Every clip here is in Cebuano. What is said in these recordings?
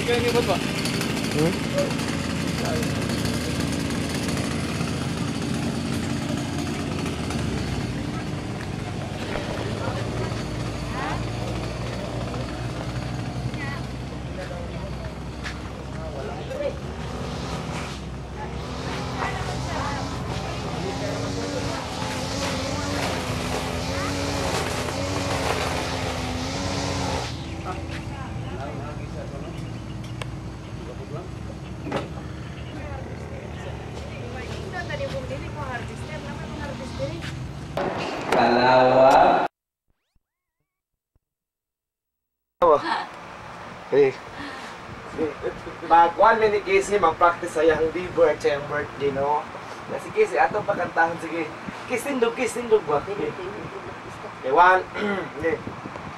Kaya nibot ba? Hmm? Kalawa. Okay. Pag 1 minute Casey, mag-practice sa iyang birthday, sa iyang birthday, no? Na si Casey, atong pakantahan, sige. Kiss tindog ba? Okay, okay, one, okay.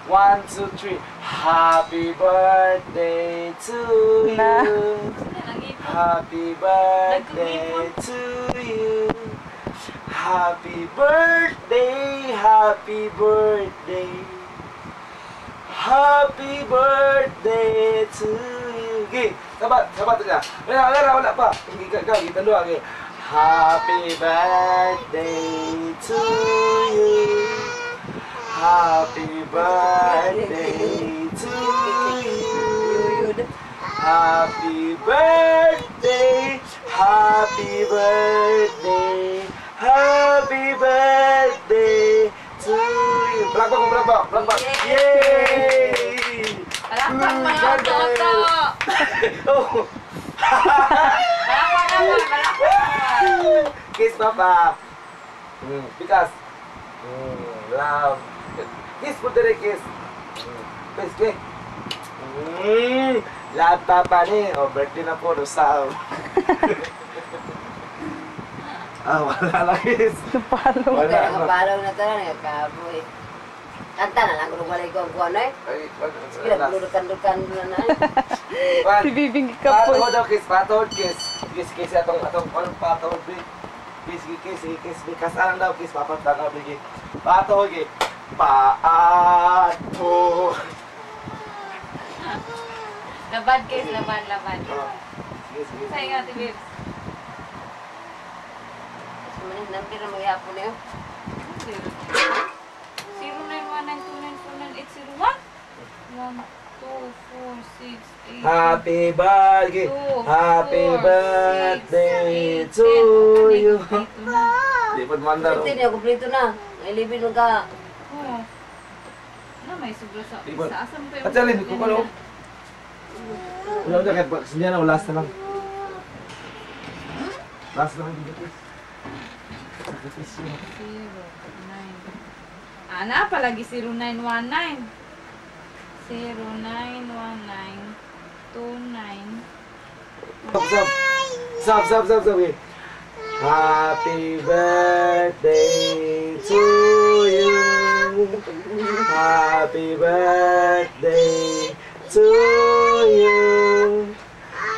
1, 2, 3. Happy birthday to you. Happy birthday to you. Happy birthday, happy birthday. Happy birthday to you. Okay, sabat, sabat na. Wala, wala, wala pa. Hindi ka, kita luwa. Okay. Happy birthday to you. Happy birthday to you. Happy birthday, happy birthday, happy birthday to you. Palakpak ko, palakpak, palakpak. Yay! Palakpak mga toto! Oh. Palakpak naman, palakpak naman. Kiss papa. Pikas. Love. Kiss po dire, kiss. Kiss, kiss. Love papa ni. Oh, birthday na po, Rosal. Ah, wala na, kiss. Napalo. Wala na. Nakapalaw na tara, nagkaboy. Kanta na lang, kung walay ko ang kuwan eh. Ay, Sige lang, lurukan-lukan na na eh. Si Bibing Kapoy. Patahod daw, kiss. Patahod, kiss. Kiss, kiss. Atong, atong, atong patahod, bi. Kiss, kiss, kiss, kiss. Kasaan daw, kiss. Papatang daw, bi. Patahod, kiss. Paatahod. Laban, kiss. Laban, laban. Sige, sige. Sa'yo nga, Ate Bibs. Manin, na maghihapon na yun. 0919294980. 1, 2, 4, 6, 8. Happy birthday! Happy birthday to you! Di pa mandar. Hindi niya, kumpleto na. Nailibin mo ka. Oo. Ano, may sobra sa sa asam pa yung... At alin, kung ano? Wala na, kahit bakit niya na, wala na lang. Last na lang dito. 0, 9. Ana, palagi 0919. 0919 29. Stop, stop. Stop, stop, stop, stop. Happy birthday to you. Happy birthday to you.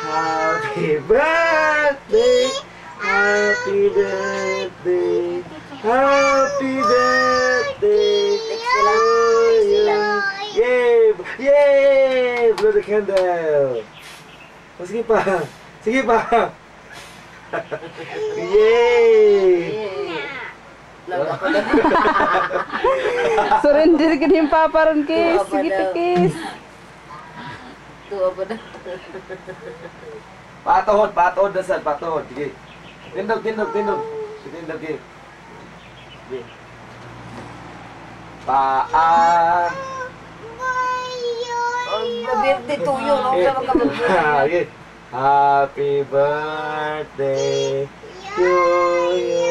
Happy birthday. Happy birthday. Happy birthday to you. Yay! Yay! Blow the candle. Oh, sige pa. Sige pa. Yay! Surrender ka din papa ron, kiss. Sige pa, kiss. Tuwa pa na. Patahod, patahod na saan, patahod. Sige. Tindog, tindog, tindog. Tindog, sige. Sige. Paa. Birthday to you, no? Sama ka mag- Happy birthday to you.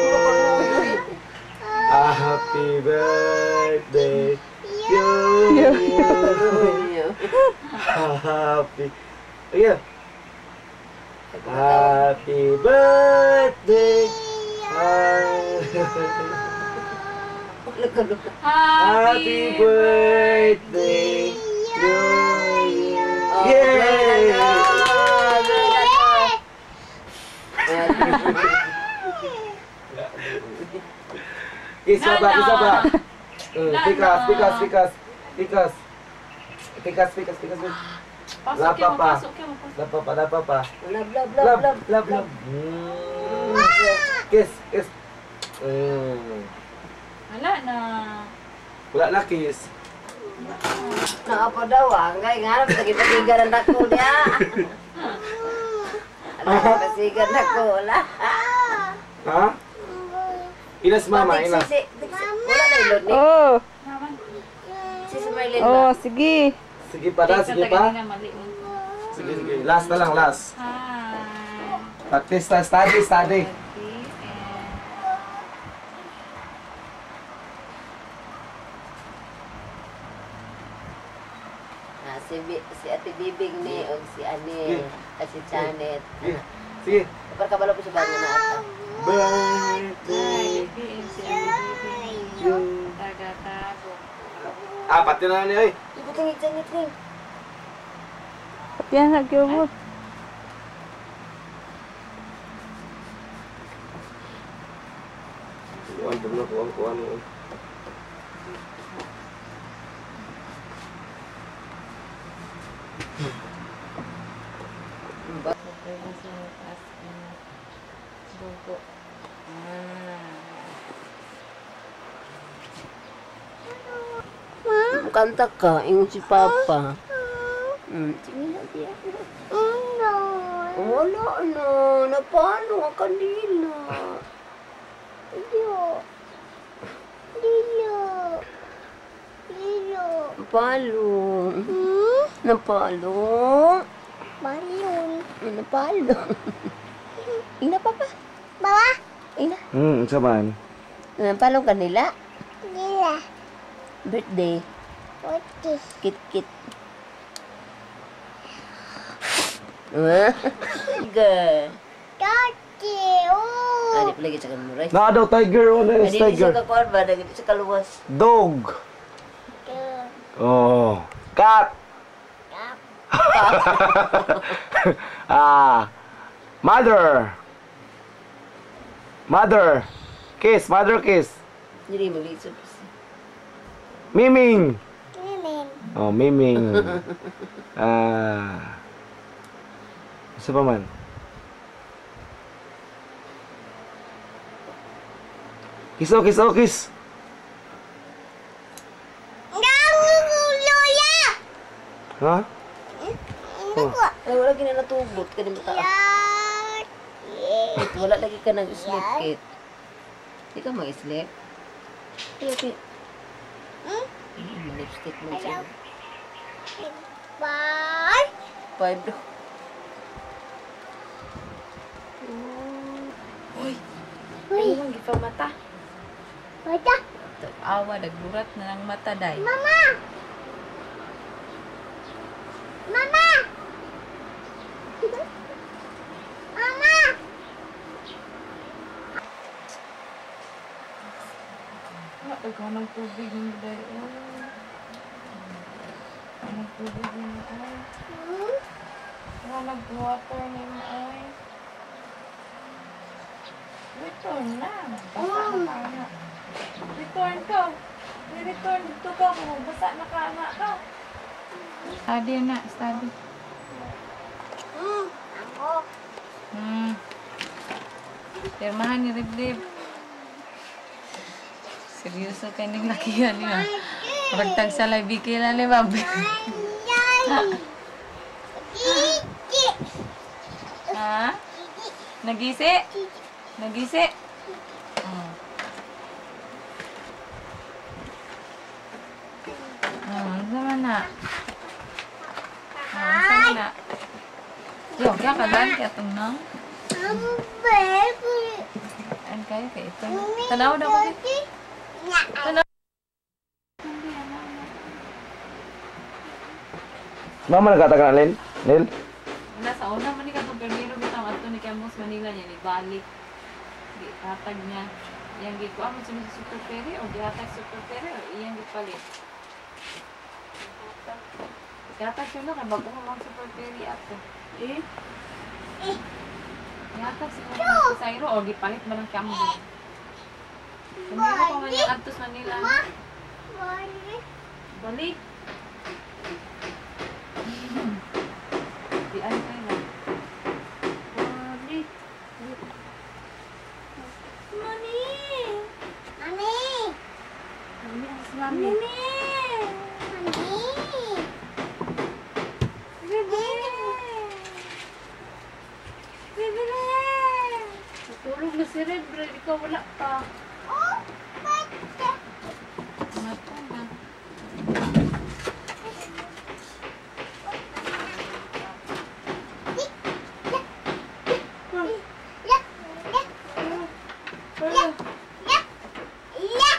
Happy birthday to you. Happy. Ayan. Happy birthday. Happy birthday to you. Yay! Isa pa, isa pa. Pikas, pikas, pikas. Pikas. Pikas, pikas, pikas. Pasok Love pa. Pasok kaya mo. Love pa pa, love pa pa. Love, love, love, love. Love, love. Kiss, kiss. Wala na. Wala na kiss. Nakapo daw ah. Ngay nga naman, nagipasigan ang dako niya. Nagipasigan dako, wala. Ha? Inas mama, inas. Wala na ilod ni. Oh. Si Marlene ba? Oh, sige. Sige pa na, sige pa. Sige, sige. Last na lang, last. Hi. Practice na, study, study. Si Ate Bibing ni o si Anel at si Janet. Sige. Sige. Kapag kabalo po sa bago na ata. Birthday si Ate Bibing. Taga-tago. Ah, pati na niya eh. Ibuting Janet ni. Pati na nagyubot. Kuan, kuan, kuan, kuan. Kanta ka, ingon si Papa. Sige na siya. Wala na, napalo ang kandila. Napalo. Napalo. Napalo. Ina, Papa. Bawa. Ina. Sa man? Napalo kanila? Nila. Birthday. Kit kit. Girl. Ah, di pala sa kamuray. Na daw tiger, wala is Hindi tiger. siya kakuan ba? Hindi siya kaluwas. Dog. Oh. Cat. Ah. Mother. Mother. Kiss, mother kiss. Hindi maglisod. Miming. Oh, Miming. Ah. Isa pa man. Kiss, oh, kiss, oh, kiss. Ha? Oh. Ay, wala ginanatugot ka ni mata. Wala lagi ka nag-sleep, Kit. Hindi ka mag-sleep? Ay, okay. Lipstick mo siya. 5 daw. Uy! Uy! Ang gipamata. Mata? Awa, nagburat na ng mata, day. Mama! Mama! Mama! Ikaw ng tubig mo, day. Anong tubig mo, ay? Ikaw nag-water ni mo, ay. Return na. Basa na ka na. Return ka. Return dito ka. Basa na ka na ka. Study na. Study. Ako. Pirmahan ni Riblib. Seryoso kayo ng lakihan niya. Ragtag sa labi kila ni Babi. Ha? Nagisi? Nagisi? Oh. Ano na? Ano na? Yo, kaya kagan kaya itong nang? Ano kayo kaya ito? Tanaw na ko. Tanaw. Mama nagkatagan na, Lel? Lel? Nasa una man ni katong permiro bitaw adto ni Campos Manila niya ni balik. Gihatag niya. Iyang gikuha mo sa super ferry o gihatag super ferry o iyang gipalit. Gihatag siya no kay bago mo mang super ferry ato. Eh? Gihatag siguro sa Sairo o gipalit man ang Cambo. Permiro ko nga niya adto sa Manila. Balik. Ikaw wala pa. Mata na.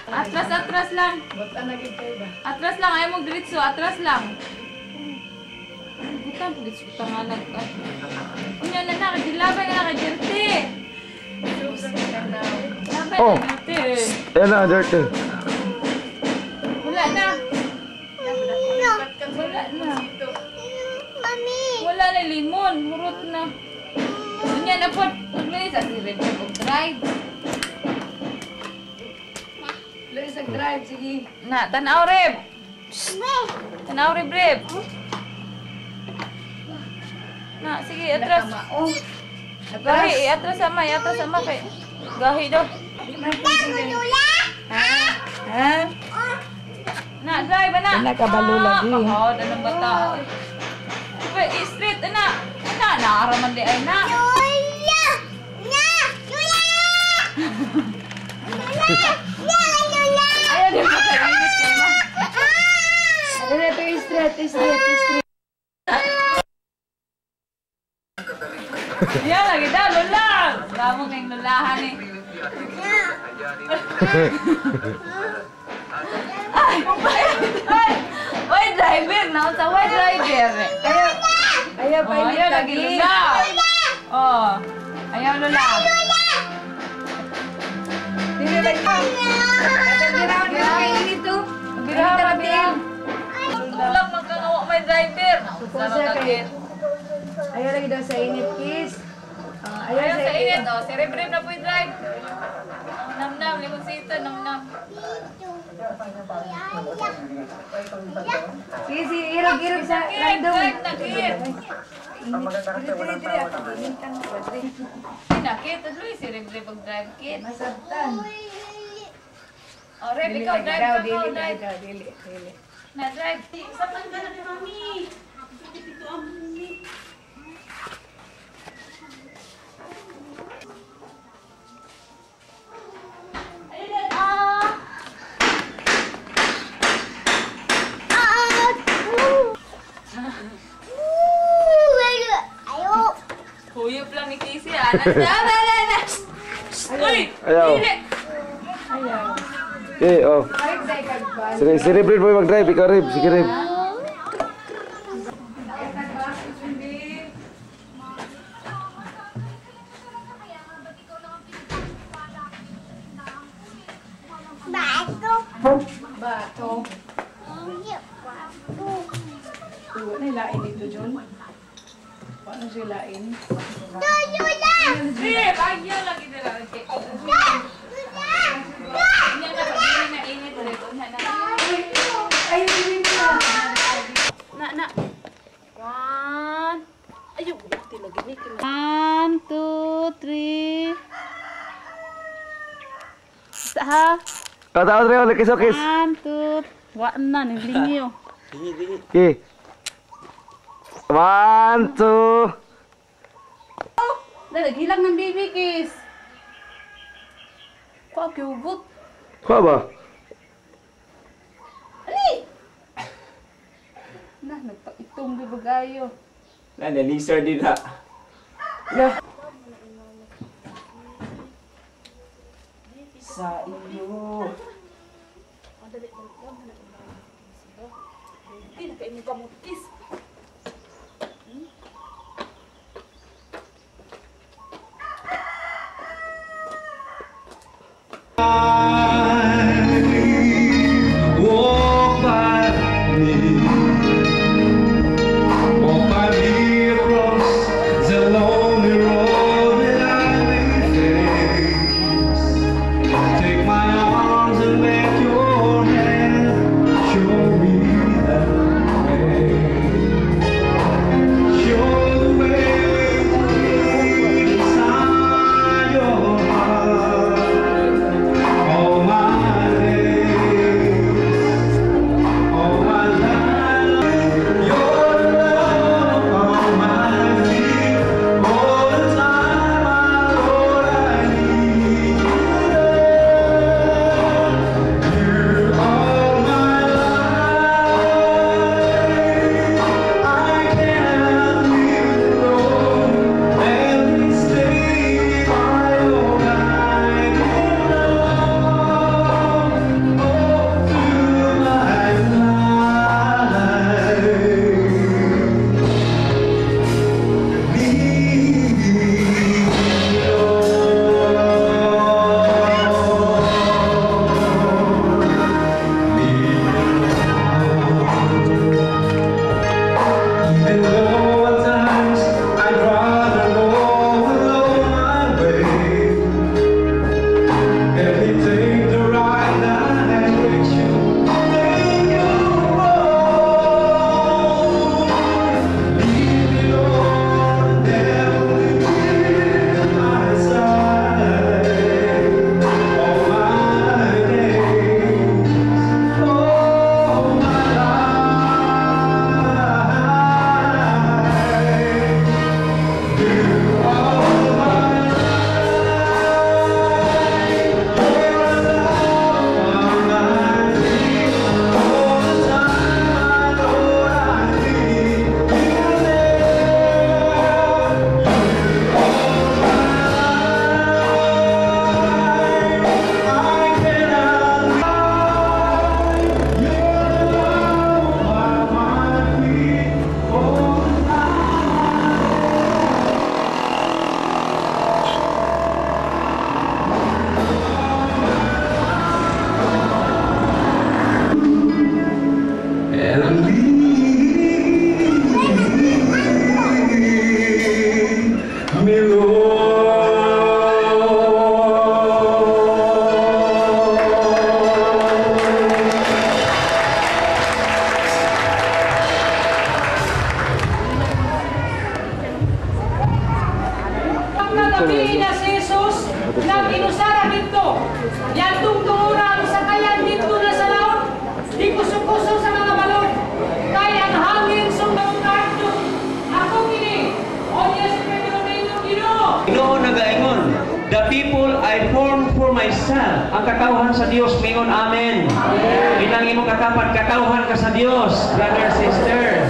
Atras, atras lang. Atras lang, ayaw mong diretso. Atras lang. Butan, pagit sa tangalag ka. Unya na na, dilabay na na, dirty. Labay Oh. na, dirty. Ayan na, dirty. Wala na. Wala na. Mami. Wala na limon. Hurot na. Unya na po. Luis, at si Red Bull drive. Luis, nag-drive. Sige. Na, tanaw, Reb. Tanaw, Reb, Reb. Na, sige, atras. Gahi, eh, atras ama, eh, atras ama kay. Gahi daw. Ha? Na, drive na. Nakabalo lagi. Ah, oh, anong bata. Diba, straight na. Na, naaraman di ay na. Lola. Na. Lola. Lola. Lola. Ayaw, di ba kainit kayo ma? Ano na ito? Straight, straight, straight. Yan, lagi daw, lula. Damo kayong lulahan eh. Ay, ay, ay, oy, driver, naunsa, oy, driver. Ayaw, Oh, painit ayaw lagi lagi. lula. Oh, ayaw lula. Dili lagi. Birawan ka kayo dito. Birahan, birahan. Tulak magkangawa may driver. Naunsa Kusa man kay- kakit. Ayaw lagi daw sa init, kiss. Ah, Ayaw sa init, oh. Si Reb Reb na po yung drive. Nam nam, limonsito, nam nam. Sige, sige, irog, irog sa Kit, random. drive na, kit. Init. Dili, dili, dili. Ako, initan ko, dili. Pinakit, tuloy si Reb Reb ang drive, kit. Masabtan. Oh, Reb, Dili ikaw lagi drive daw, ka, dili ikaw lagi drive. daw, dili, dili. Na drive. Ayo. Huyop lang ni Casey, ah. Na, na, na, na. Uy! Ayaw. Dili! Okay, oh. Kahit sa ikagban. Si Reb Reb mo mag-drive. Ikaw, Reb. Sige, Reb. Bato. Bato. Bato. Wala na lain dito, John. Wala na siya lain. Lola. Reb, ayaw lagi dala. Okay. Unya na, pag dili na init, Reb. Unya na. Ay, hindi na. Na, na. One. Ayaw, buti lagi ni. 1, 2, 3. Isa ha. Tao, Reb. Kiss, oh, kiss. 1, 2, wa na, nilingyo. Okay. 1, 2. Dali, gilang ng baby kiss. Kuha, kiugot. Kuha ba? Ali! Na, nagpaitong bibagayo. Na, na-lizard din na. Sa iyo. Hindi na kayo mo kiss. Walk by me, walk by me across the lonely road that I may face. Take my arms and let your hand show me the way. gabi na si Jesus nag-inusara dito. Yantong tuura ang sakayan dito na sa laot. Di kuso-kuso sa mga balon. Kay ang hangin sumbang karto. Ako kini. O yes, Pedro Nino Ginoo. Ginoo nagaingon, "The people I formed for myself." Ang katawhan sa Dios, mingon amen. Bilang imong katapad, katawhan ka sa Dios, brother, sister.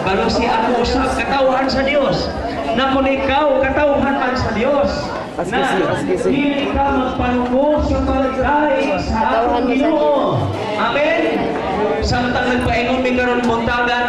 Balo si ako usab katawhan sa Dios. Na kung ikaw katawhan man sa Dios, na dili ka magpanuko sa pagdaig sa Katawhan atong mo sa Ginoo. Amen. Samtang nagpaingon mi karon buntaga.